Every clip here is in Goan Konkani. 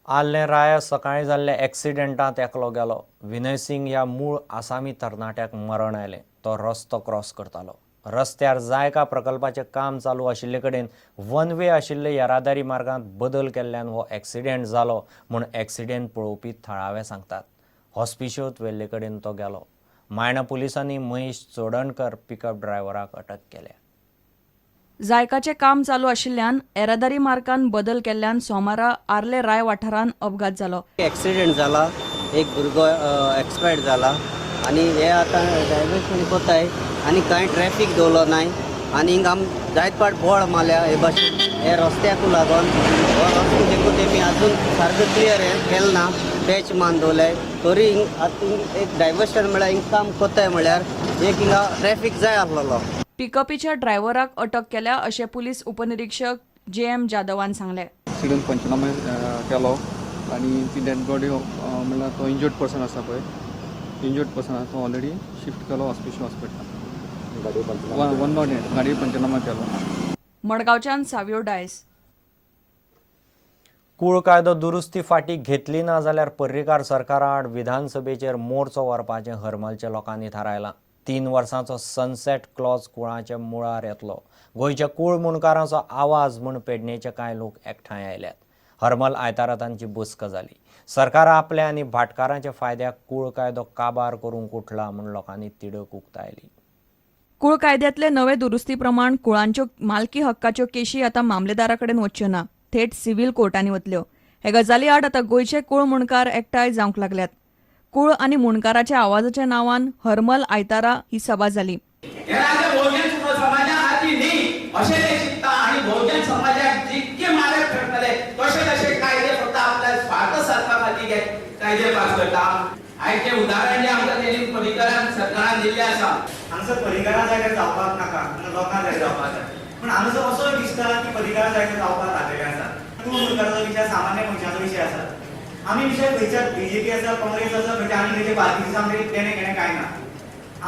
आर्ले राया सकाळीं जाल्ल्या एक्सिडेंटांत एकलो गेलो. विनय सिंग ह्या मूळ आसामी तरणाट्याक मरण आयलें. तो रस्तो क्रॉस करतालो. रस्त्यार जायका प्रकल्पाचें काम चालू आशिल्ले कडेन वन वे आशिल्ले येरादारी मार्गांत बदल केल्ल्यान हो एक्सिडेंट जालो म्हूण एक्सिडेंट पळोवपी थळावे सांगतात. हॉस्पिश्योत व्हेल्ले कडेन तो गेलो. मायणा पुलिसांनी महेश चोडणकर पिकअप ड्रायव्हराक अटक केल्या. जायकाचें काम चालू आशिल्ल्यान येरादारी मार्गान बदल केल्ल्यान सोमारा आर्ले राय वाठारांत अपघात जालो. एक्सिडेंट जाला, एक भुरगो एक्सपायर्ड जाला आनी हे आतां डायवर्शन कोताय आनी कांय ट्रॅफीक दवरलो नाय आनी हिंगा आम जायत पाट बोळ मारल्या. हे भाशेन हे रस्त्याकू लागून हो रस्तो देखून तेमी अजून सारको क्लियर हे केलें ना, पॅच मान दवरले तरी हिंग आतां हिंग एक डायवर्शन म्हळ्यार हिंग काम कोताय म्हळ्यार एक हिंगा ट्रॅफीक जाय आसलेलो. पिकअपीच्या ड्रायव्हराक अटक केल्या अशें पुलीस उपनिरीक्षक जे एम जाधवान सांगलें. एक्सिडंट पंचनामा केलो आनी ती डेड बॉडी, म्हणल्यार तो इंजर्ड पर्सन आसा पळय, इंजर्ड पर्सन आसा तो ऑलरेडी शिफ्ट केलो हॉस्पिशल हॉस्पिटल 108. गाडी पंचनामा केलो. मडगांवच्यान सावियो डायस. कूळ कायदो दुरुस्ती फाटी घेतली ना जाल्यार पर्रीकार सरकारा आड विधानसभेचेर मोर्चो व्हरपाचें हरमलच्या लोकांनी थारायलां. 3 वर्सांचो सनसेट क्लॉज कुळाच्या मुळार येतलो. गोंयच्या कूळ मुंडकारांचो आवाज म्हूण पेडणेचे कांय लोक एकठांय आयल्यात. हरमल आयतारा तांची बसका जाली. सरकार आपल्या आनी भाटकारांच्या फायद्याक कूळ कायदो काबार करूंक उठला म्हूण लोकांनी तिडक उक्तायली. कूळ कायद्यांतले नवे दुरुस्ती प्रमाण कुळांच्यो मालकी हक्काच्यो केशी आतां मामलेदारा कडेन वच्च्यो ना, थेट सिव्हील कोर्टांनी वतल्यो. हे गजाली आड आतां गोंयचे कूळ मुंडकार एकठांय जावंक लागल्यात. कूळ आनी मुंडकाराच्या आवाजाच्या नांवान हरमल आयतारा ही सभा जाली. हे राज्य बहुजन समाजा खातीर न्ही अशें ते चिंतता आनी बहुजन समाजाक जितके मारक ठरतले तशे तशे कायदे फक्त आपल्या स्वार्थ साधपा खातीर हे कायदे पास करता. आयज तें उदाहरण जें आमकां तेणी पर्रीकरान सरकारान दिल्लें आसा. हांगसर पर्रीकारा जाग्यार जावपाक नाका, हांगा लोकां जाय जावपाक जाय, पूण हांगासर असो दिसता की पर्रीकारा जाग्यार जावपाक लागलेले आसा. तूं मुंडकाराचो विचार सामान्य मनशाचो विशय आसा. आमी विशय खंयच्या बीजेपी आसा, काँग्रेस आसा, खंयच्या आनी खंयच्या पार्टीचो आमचें देणें घेणें कांय ना.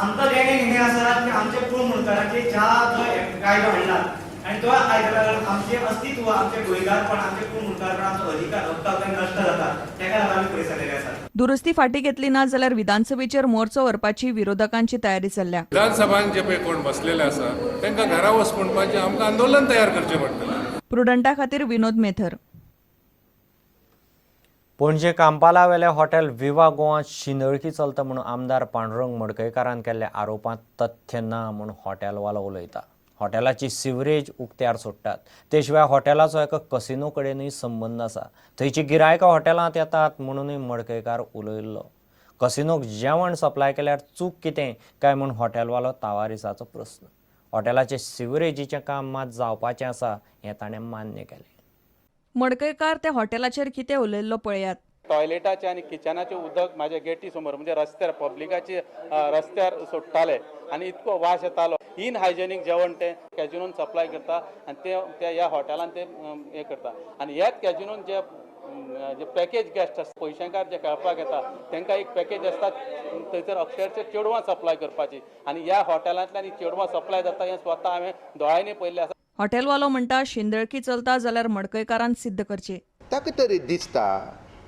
आमकां देणें घेणें आसा की आमच्या कूळ मुंडकाराचे ज्या जो कायदो हाडला आनी तो कायद्या लागून आमचें अस्तित्व, आमचें गोंयकारपण, आमचें कूळ मुंडकारपण, आमचो अधिकार, हक्क नश्ट जाता, तेका लागून आमी फुडें सरलेले आसा. दुरुस्ती फाटी घेतली ना जाल्यार विधानसभेचेर मोर्चो व्हरपाची विरोधकांची तयारी चल्ल्या. विधानसभान जे पळय कोण बसलेले आसा तांकां घरा वच म्हणपाचें आमकां आंदोलन तयार करचें पडटलें. प्रुडंटा खातीर विनोद मेथर. पणजे कांपालावेल्या हॉटेल विवा गोवात शिंदळकी चलता म्हूण आमदार पांडुरंग मडकयकारान केल्ल्या आरोपांत तथ्य ना म्हूण हॉटेलवालो उलयता. हॉटेलाची सिवरेज उक्त्यार सोडटात. ते शिवाय हॉटेलाचो एका कसिनो कडेनूय संबंद आसा. थंयची गिरायकां हॉटेलांत येतात म्हणूनय मडकयकार उलयल्लो. कसिनोक जेवण सप्लाय केल्यार चूक कितें काय म्हूण हॉटेलवालो तावारिसाचो प्रस्न. हॉटेलाचें सिवरेजीचें काम मात जावपाचें आसा हें ताणें मान्य केलें. मडकयकार त्या हॉटेलाचेर कितें उलयल्लो, पळयात. टॉयलेटाचें आनी किचनाचें उदक म्हाज्या गेटी समोर, म्हणजे रस्त्यार, पब्लिकाचे रस्त्यार सोडटाले आनी इतको वास येतालो. इनहायजेनीक जेवण ते कॅजिनोन सप्लाय करता आनी ते त्या ह्या हॉटेलान ते हें करता. आनी ह्याच कॅजिनोन जे पॅकेज गेस्ट आसता, पयशेकार जे खेळपाक येता, तांकां एक पॅकेज आसता थंयसर अक्षरशः चेडवां सप्लाय करपाची आनी ह्या हॉटेलांतल्यान ही चेडवां सप्लाय जाता हें स्वता हांवें दोळ्यांनी पळयल्लें आसा. हॉटेलवालो म्हणटा, शिंदळकी चलता जाल्यार मडकयकारान सिद्ध करचें. ताका तरी दिसता,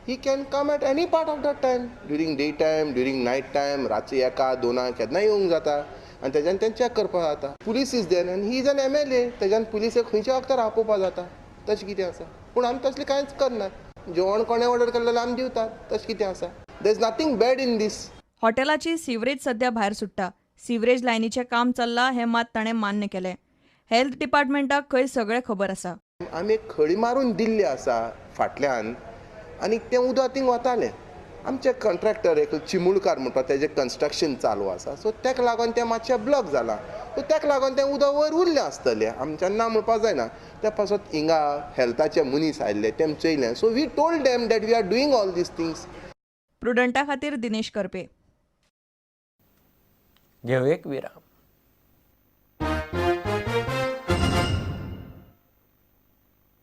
he can come at any part of the time, during day time, during night time. रातचे एका दोनाक केन्ना येवंक जाता आनी तेज्यान तें चॅक करपाक जाता. Police is there आनी he is an MLA. तेज्यान पुलिसेक खंयच्या वखदार आपोवपाक जाता. तशें कितें आसा, पूण आमी तसलें कांयच करनात. जेवण कोणें ऑर्डर केलें जाल्यार आमी दिवतात, तशें कितें आसा. There is nothing bad in this. हॉटेलाची सिवरेज सध्या भायर सुट्टा. सिवरेज लायनीचें काम चल्लां हें मात ताणें मान्य केलें. हेल्थ डिपार्टमेंटाक खंय सगळें खबर आसा. आमी एक खळी मारून दिल्ली आसा फाटल्यान आनी तें उदक थिंग वतालें. आमचे कॉन्ट्रॅक्टर एक चिमुलकार म्हणटा, तेजें कन्स्ट्रक्शन चालू आसा, सो तेका लागून तें मातशें ब्लॉक जालां. सो तेका लागून तें उदक वयर उरलें आसतलें, आमच्यान ना म्हणपाक जायना. त्या पासत हिंगा हेल्थाचे मनीस आयिल्ले, तेम चयलें. So we told them that we are doing all these things. प्रुडंटा खातीर दिनेश करपे. घेवं एक विराम.